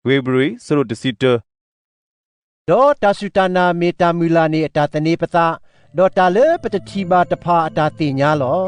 ဝ့ၢ်ဘြံၤ အဆၢဒိၣ်တဆံတၢ ဒီးတၢ်စူၢ်တၢ်နာ်မ့ၢ်တၢ်မုၢ်လၢ်န့ၣ်အတၢ်သန့ၤပသး, ဒီးတၢ်လၢပတထံၣ်ဘၣ်တဖၣ်အတၢ်သ့ၣ်ညါလီၤ.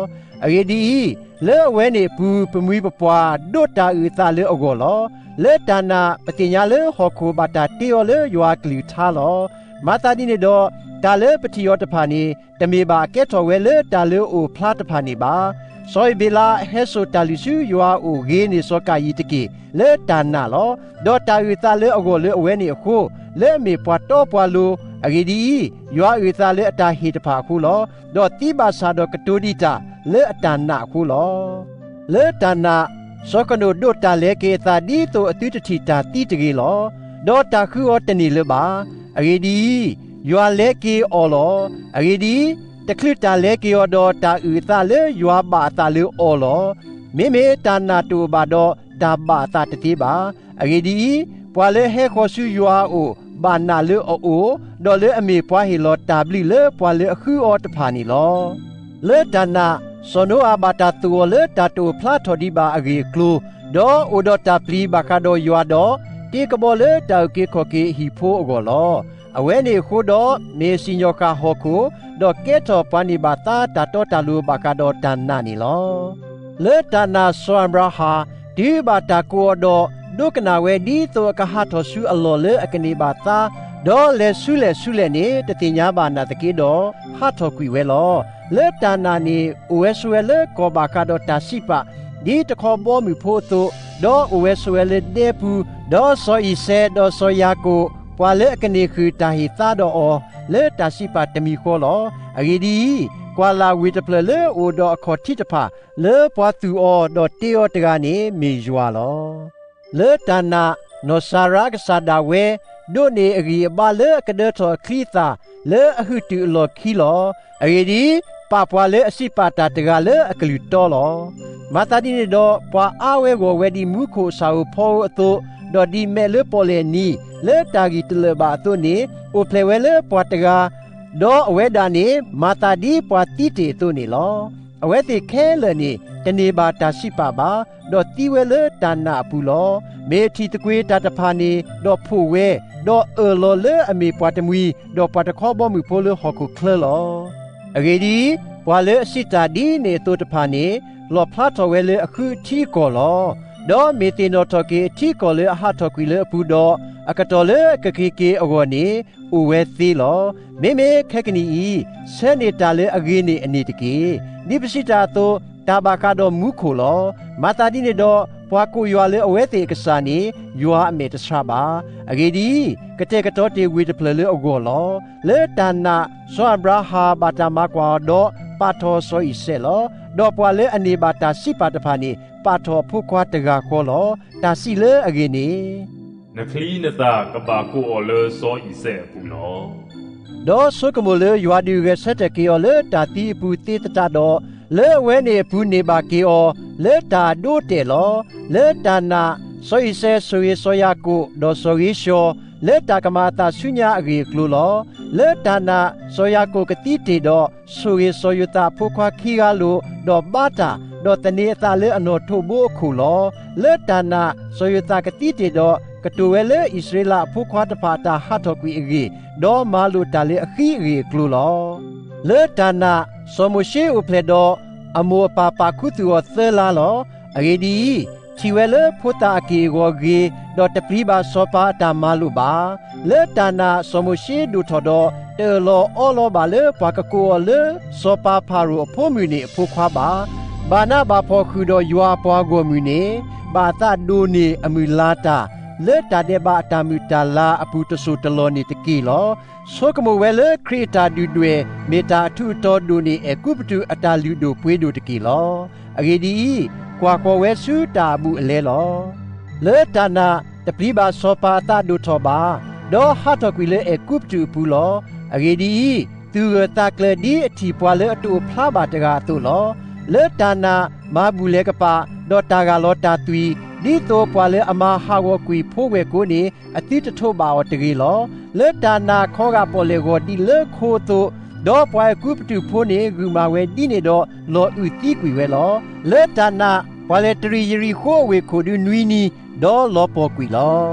အဂ့ၢ်ဒ်အံၤ, လၢအဝဲန့ၣ်အပူၤ ပမှံပပှၢ်ဒိးတၢ်အုၣ်အသးလၢအဂီၢ်လီၤ. လၢတၢ်နာ်ပသ့ၣ်ညါလၢဟီၣ်ခိၣ်ဘၣ်တၢ်တ့အီၤလၢယွၤအကလုၢ်ကထါလီၤ. မၤသးဒ်န့ၣ်ဒီး, တၢ်လၢပထံၣ်အီၤတဖၣ်န့ၣ် တမ့ၢ်ဘၣ်အကဲထီၣ်ဝဲလၢတၢ်လၢအအိၣ်ဖျါတဖၣ်န့ၣ်ဘၣ်. စီၤအ့းဘ့းလးဟဲစိာ်တၢ်လုၢ်ဆူယွၤအအိၣ်ဂ့ၤန့ၢ်စီၤကၤယံၣ်တက့ၢ် လၢတၢ်နာ်လီၤ. ဒီးတၢ်အုၣ်အသးလၢအဂီၢ်လၢအဝဲန့ၣ်အဃိ, လၢအမ့ၢ်ပှၤတီပှၤလိၤ, အဂ့ၢ်ဒ်အံၤ, ယွၤအုၣ်အသးလၢအတၢ်ဟ့ၣ်တဖၣ်အဃိလီၤ. ဒီးသံဘၣ်ဆၣ်ဒီးကတိၤဒံးတၢ် လၢအတၢ်နာ်အဃိလီၤ. လၢတၢ်နာ်, စီၤကနိာ်ဒိးတၢ်လဲၤက့ၤအသးဒ်သိးအသုတထံၣ်တၢ်သံတဂ့ၤလီၤ. ဒီးတၢ်ဃုအီၤတန့ၢ်လၢၤဘၣ်. အဂ့ၢ်ဒ်အံၤ, ယွၤလဲၤက့ၤအီၤလီၤ. အဂ့ၢ်ဒ်အံၤ, တချုးတၢ်လဲၤက့ၤအီၤဒီး တၢ်အုၣ်အသးလၢယွၤဘၣ်အသးလၢအီၤလီၤ. မ့မ့ၢ်တၢ်နာ်တအိၣ်ဘၣ်ဒီး တၢ်ဘၣ်အသးတသ့ဘၣ်. အဂ့ၢ်ဒ်အံၤ, ပှၤလၢအဟဲဃီၤဆူယွၤအအိၣ် ဘၣ်နာ်လၢအအိၣ်, ဒီးလၢအမ့ၢ်ပှၤဟ့ၣ်လီၤတၢ်ဘျုးလၢပှၤလၢအဃုအီၤတဖၣ်န့ၣ်လီၤ. လၢတၢ်နာ်, စီၤနိအၤဘၣ်တၢ်သိၣ်အီၤလၢတၢ်တအိၣ်ဖျါထီၣ်ဒံးဘၣ်အဂ့ၢ်အကျိၤ, ဒီးအိၣ်ဒီးတၢ်ပျံၤဘၣ်ဃးဒီးယွၤဒီး တ့ကဘီလၢတၢ်အုၣ်က့ၤခီၣ်က့ၤအဟံၣ်ဖိအဂီၢ်လီၤ. အဝဲန့ၣ်အဃိဒီး မ့ၢ်စံၣ်ညီၣ်ဃာ်ဟီၣ်ခိၣ်, ဒီးကဲထီၣ်ပှၤန့ၢ်ဘၣ်သါတၢ်တီတၢ်လိၤဘၣ်ဃးဒီးတၢ်နာ်န့ၣ်လီၤ. လၢတၢ်နာ်စီၤအၤဘြၤဟၣ် တုၤဘၣ်တၢ်ကိးအီၤဒီး ဒိကနၣ်ဝဲဒ်သိးအကဟးထီၣ်ဆူအလီၢ်လၢအကန့ၢ်ဘၣ်သါ, ဒီးလဲၤဆူလဲၣ်ဆူလဲၣ်န့ၣ် တသ့ၣ်ညါဘၣ်နာ်သက့ဒီး ဟးထီၣ်ကွံာ်ဝဲလီၤ. လၢတၢ်နာ်န့ၣ် အိၣ်ဝဲဆိးဝဲလၢကီၢ်ဘၣ်ဃးဒီးတၢ်စံးပာ် ဒ်တခီဘီမုၢ်ဖိအသိး, ဒီးအိၣ်ဝဲဆိးဝဲလၢဒဲပူၤ, ဒီးစီၤအံၤစဲး ဒီးစီၤယၤကိာ် ပှၤလၢအကန့ၢ်ဃုာ်တၢ်ဟ့ၣ်သါဒီးအီၤ လၢတၢ်စံးပာ်တမံၤဃီလီၤ. အဂ့ၢ်ဒ်အံၤ, ကွၢ်လၢ်ဝ့ၢ်တဖျၢၣ်လၢအအိၣ်ဒီးအခီၣ်ထံးတဖၣ် လၢပှၤသူၣ်အီၤဒီးတ့အီၤတဂၤန့ၣ် မ့ၢ်ယွၤလီၤ. လၢတၢ်နာ်, နီၢ်စၤရါကစၢ်ဒၣ်ဝဲ ဒိးန့ၢ်အဂံၢ်အဘါလၢအကဒၢထီၣ်အချံအသၣ် လၢအဟုၣ်တုာ်အလီၢ်ခံလီၤ. အဂ့ၢ်ဒ်အံၤ, ပာ်ပှၤလၢအစံးပာ်တၢ်တဂၤလၢအကလုၢ်တီလီၤ. မၤသးဒ်န့ၣ်ဒီး ပှၤအါဝဲဂီၢ်ဝဲဒ်မူခိၣ်အဆၣ်ဧိၤဖီဧိၤအသိး, ဒီးဒ်မဲးလၢပီၣ်လဲၣ်နံၤ လၢတၢ်ဂံၢ်တလၢာ်ဘၣ်အသိးန့ၣ် အိၣ်ဖျဲၣ်ဝဲလၢပှၤတဂၤ, ဒီးအဝဲဒၣ်န့ၣ် မၤသးဒ်ပှၤသံတ့ၢ်အသိးန့ၣ်လီၤ. အဝဲသ့ၣ်ခဲလၢာ်န့ၣ် တန့ၢ်ဘၣ်တၢ်စံးပာ်ဘၣ်, ဒီးသံဝဲလၢတၢ်နာ်အပူၤလီၤ. မ့ၢ်ထံၣ်သကွ့ၤတၢ်တဖၣ်န့ၣ် ဒီးဖှိၣ်ဝဲ, ဒီးအၢၣ်လီၤလၢအမ့ၢ်ပှၤတမှံၤ ဒီးပှၤတခီဘီမုၢ်ဖိလၢဟီၣ်ခိၣ်ချၢလီၤ. အဂ့ၢ်ဒ်အံၤ, ပှၤလၢအစံးတၢ်ဒ်န့ၣ်အသိးတဖၣ်န့ၣ် လီၣ်ဖျါထီၣ်ဝဲလၢအဃုအထံအကီၢ်လီၤ. ဒီးမ့ၢ်သ့ၣ်နီၣ်ထီၣ်က့ၤအထံအကီၢ်လၢအဟးထီၣ်ကွံာ်လၢအပူၤဒီး အကတီၢ်လၢအကက့ၤက့ၤအဂီၢ်န့ၣ် အိၣ်ဝဲသ့လီၤ. မ့မ့ၢ်ခဲကနံၣ်အံၤ ဆၢန့ၢ်တၢ်လၢအဂ့ၤန့ၢ်အန့ၣ်တက့ၢ်. ဒ်ပစံးတၢ်အသိး, တၢ်ဘၣ်ဃးဒီးမူခိၣ်လီၤ. မၤသးဒ်န့ၣ်ဒီး ပှၤကိးယွၤလၢအဝဲသ့ၣ်အကစၢ်န့ၣ် ယွၤအမဲာ်တဆှးဘၣ်. အဂ့ၢ်ဒ်အံၤ, ကတဲာ်ကတီၤတ့ၢ်ဝ့ၢ်တဖျၢၣ်လၢအဂီၢ်လီၤ. လၢတၢ်နာ်, စီၤအၤဘြၤဟၣ်ဘၣ်တၢ်မၤကွၢ်အီၤဒီး ပာ်ထီၣ်စီၤအံၤစဲးလီၤ. ဒီးပှၤလၢအန့ၢ်ဘၣ်တၢ်စံးပာ်တဖၣ်န့ၣ် ပာ်ထီၣ်အဖိခွါတဂၤဃီလီၤ. တၢ်စံးလၢအဂ့ၢ်န့ၣ် နချံနသၣ်ကဘၣ်ကိးအီၤလၢစီၤအံၤစဲးအပူၤလီၤ. ဒီးဆိကမိၣ်လၢယွၤဒုးဂဲၤဆၢထၢၣ်က့ၤအီၤလၢတၢ်သံအပူၤသ့သတးဒီး, လၢအဝဲန့ၣ်အပူၤန့ၢ်ဘၣ်က့ၤအီၤ လၢတၢ်အဒိအတဲာ်လီၤ. လၢတၢ်နာ်, စီၤအံၤစဲးဆိၣ်ဂ့ၤစီၤယၤကိာ် ဒီးစီၤဧ့ၡီၤ လၢတၢ်ကမၤအသးဆူညါအဂ့ၢ်အကျိၤလီၤ. လၢတၢ်နာ်, စီၤယၤကိာ်ကသံတ့ၢ်ဒီး ဆိၣ်ဂ့ၤစီၤယိၤသးအဖိခွါခံဂၤလိာ်, ဒီးဘါတၢ်, ဒီးသန့ၤအသးလၢအနီၣ်ထိးဘိအခိၣ်လီၤ. လၢတၢ်နာ်, စီၤယိၤသးကသံတ့ၢ်ဒီး ကတိၤဝဲလၢအံၣ်စရ့လးအဖိခွါတဖၣ်အတၢ်ဟးထီၣ်ကွံာ်အဂ့ၢ်, ဒီးမၤလိာ်တၢ်လၢအဃံအဂ့ၢ်အကျိၤလီၤ. လၢတၢ်နာ်, စီၤမိၤၡ့အိၣ်ဖျဲၣ်ဒီး အမိၢ်အပၢ်ပာ်ခူသူၣ်အီၤသၢလါလီၤ. အဂ့ၢ်ဒ်အံၤ, ထံၣ်ဝဲလၢဖိသၣ်အက့ၢ်အဂီၤဂ့ၤ, ဒီးတပျံၤဘၣ်စီၤပၤအတၢ်မၤလိာ်ဘၣ်. လၢတၢ်နာ်စီၤမိၤၡ့ဒိၣ်ထီၣ်ဒီး တအၢၣ်လီၤအီလီၤဘၣ်လၢပှၤကကိးအီၤလၢစီၤပၤဖၤရိၤအဖိမုၣ်န့ၣ်အဖိခွါဘၣ်. ဘၣ်နးဘၣ်ဖှီၣ်ဃုာ်ဒီးယွၤအပှၤဂီၢ်မုၢ်န့ၣ် ဘၣ်အသးဒိၣ်န့ၢ်အမုၢ်လၢ်တၢ် လၢတၢ်ဒဲးဘးအတၢ်မုာ်တၢ်လၤအပူၤတစိၢ်တလီၢ်န့ၣ်တက့ၢ်လီၤ. ဆိကမိၣ်ဝဲလၢခရံာ်အတၢ်ဒုၣ်ဒွဲၣ် မ့ၢ်တၢ်အထူးအတီၤဒိၣ်န့ၢ်အဲၤကူပတူးအတၢ်လုၢ်ဒိၣ်ပှ့ၤဒိၣ်တက့ၢ်လီၤ. အဂ့ၢ်ဒ်အံၤ, ကွၢ်ဃီၤဝဲဆူတၢ်အဘူးအလဲလီၤ. လၢတၢ်နာ်, တပျံၤဘၣ်စီၤပၤအသးဒိၣ်ထီၣ်ဘၣ်, ဒီးဟးထီၣ်ကွံာ်လၢအဲၤကူပတူးအပူၤလီၤ. အဂ့ၢ်ဒ်အံၤ, သူၣ်ဂၢၢ်သးကျၢၤဒ်အထံၣ်ပှၤလၢအတအိၣ်ဖျါဘၣ်တဂၤအသိးလီၤ. လၢတၢ်နာ်, မၤဘူၣ်လဲၤကပာ်, ဒီးတၢ်ဂၢ်လီၤတၢ်သွံၣ်, ဒ်သိးပှၤလၢအမၤဟးဂီၤကွံာ်ဖိဝဲၢ်ကိန့ၣ် အသုတထိးဘၣ်အီၤတဂ့ၤလီၤ. လၢတၢ်နာ် ခီဂာ်ပီၣ်လဲၣ်ဂီၤဒ်လၢခိအသိး, ဒီးပှၤအဲၤကူပတူးဖိန့ၣ် ဂုာ်မၤဝဲဒ်န့ၣ်ဒီး လီၤအုၣ်သံကွံာ်ဝဲလီၤ. လၢတၢ်နာ်, ပှၤလဲၤတရံးယရံၣ်ဃိအဝ့ၢ်ခိၣ်ဒုနွံနံၤ, ဒီးလီၤပှီၢ်ကွံာ်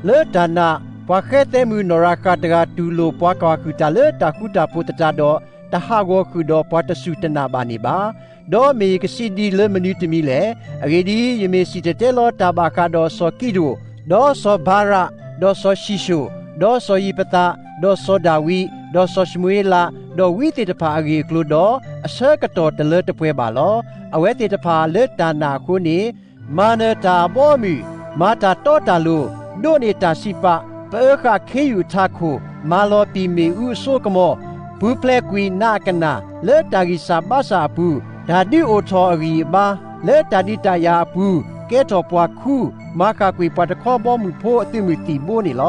လီၤ. လၢတၢ်နာ်, ပှၤဃဲသဲမုၣ်နီၢ်ရၤဃၣ်တဂၤ တူၢ်လိာ်ပှၤကွၢ်ဟုၣ်တၢ်လၢတၢ်ဃူတၢ်ဖိးသတးဒီး, တဟးဂီၤဃုာ်ဒီးပှၤတစူၢ်တနာ်ဘၣ်န့ၣ်ဘၣ်. ဒီးမ့ၢ်ယကစံးဒ်လၢမနုၤတမံၤလဲၣ်. အဂ့ၢ်ဒ်အံၤ, ယမ့ၢ်စံၣ်တဲၤတဲလီၤတၢ်ဘၣ်ဃးဒီးစီၤကံးဒဧိၣ်, ဒီးစီၤဘၤရး, ဒီးစီၤၡံၣ်ၡိၣ်, ဒီးစီၤယံးဖသး, ဒီးစီၤဒၤဝံး, ဒီးစီၤၡမူၤအ့လး, ဒီးဝံသ့ၣ်တဖၣ်အဂ့ၢ်အကျိၤဒီး, အဆၢကတီၢ်တလၢတပှဲၤဘၣ်လီၤ. အဝဲသ့ၣ်တဖၣ်လၢတၢ်နာ်အဃိန့ၣ်, မၤနၢၤတၢ်အဘီအမုၢ်, မၤတၢ်တီတၢ်လိၤ, ဒိးန့ၢ်တၢ်စံးပာ်, ပၢဃာ်ခ့ယုၢ်အထးခိၣ်, မၤလီၤပံာ်မ့ၣ်အူအစိကမီၤ, ပူၤဖျဲးကွံာ်နးအကနၣ်, လၢတၢ်ဂံၢ်စၢ်ဘါစၢ်အပူၤ, တၢ်ဒုးအိၣ်ထီၣ်အဂံၢ်အဘါ, လၢတၢ်ဒုးတၢ်ယၤအပူၤ, ကဲထီၣ်ပှၤခူ, မၤဃၣ်ကွံာ်ပှၤတခီဘီမုၢ်ဖိအသုးမုၢ်သံၣ်ဘိန့ၣ်လီၤ.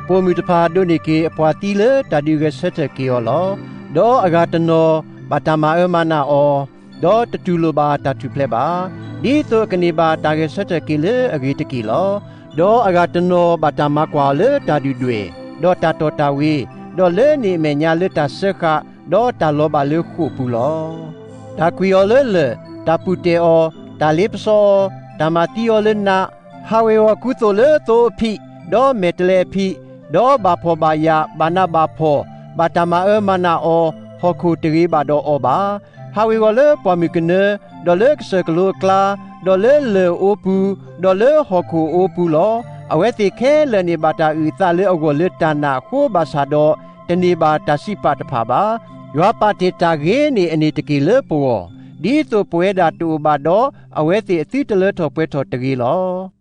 ပိာ်မုၣ်တဖၣ်ဒိးန့ၢ်က့ၤအပှၤသံလၢတၢ်ဒုးဂဲၤဆၢထၢၣ်က့ၤအီၤလီၤ. ဒီးအဂၤတနီၤဘၣ်တၢ်မၤအၢမၤနးအီၤ, ဒီးတတူၢ်လိာ်ဘၣ်တၢ်ထူၣ်ဖျဲးဘၣ်, ဒ်သိးအကန့ၢ်ဘၣ်တၢ်ဂဲၤဆၢထၢၣ်က့ၤလၢအဂ့ၤတက့ၢ်လီၤ. ဒီးအဂၤတနီၤဘၣ်တၢ်မၤကွၢ်အီၤလၢတၢ်ဒုၣ်ဒွဲၣ်, ဒီးတၢ်တီၢ်တၢ်ဝ့ၤ, ဒီးလၢန့ၣ်အမဲာ်ညါလၢတၢ်စၢဃာ်, ဒီးတၢ်လီၤဘၣ်လၢဃိာ်ပူၤလီၤ. တၢ်ကွံာ်အီၤလၢလၢၢ်, တၢ်ပူၢ်တဲာ်အီၤ, တၢ်လ့ပစီအီၤ, တၢ်မၤသံအီၤလၢနး, ဟးဝ့ၤဝီၤကူသိးလၢသိအဖံး, ဒီးမဲာ်တဲၤလဲၤအဖံး, ဒီးဘၣ်ဖှီၣ်ဘၣ်ယာ်, ဘၣ်နးဘၣ်ဖှီၣ်, ဘၣ်တၢ်မၤအၢမၤနးအီၤ, ဟီၣ်ခိၣ်တဂ့ၤဘၣ်ဒီးအီၤဘၣ်. ဟးဝ့ၤဝီၤလၢပှၢ်မုၢ်ကနၢ, ဒီးလၢကစၢၢ်ကလိအကျါ, ဒီးလၢလၢၢ်အအိပူၤ, ဒီးလၢဟီၣ်ခိၣ်အအိပူၤလီၤ. အဝဲသ့ၣ်ခဲလၢာ်န့ၣ်ဘၣ်တၢ်အုၣ်အသးလၢအဂီၢ်လၢတၢ်နာ်အဃိဘၣ်ဆၣ်ဒီး, တန့ၢ်ဘၣ်တၢ်စံးပာ်တဖၣ်ဘၣ်. ယွၤပာ်တ့ၢ်တၢ်ဂ့ၤန့ၣ်အန့ၣ်တက့ၢ်လၢပဂီၢ်, ဒ်သိးပဝဲဒၣ်တအိၣ်ဘၣ်ဒီးအဝဲသ့ၣ်အသုတလၢထီၣ်ပှဲၤထီၣ်တဂ့ၤလီၤ.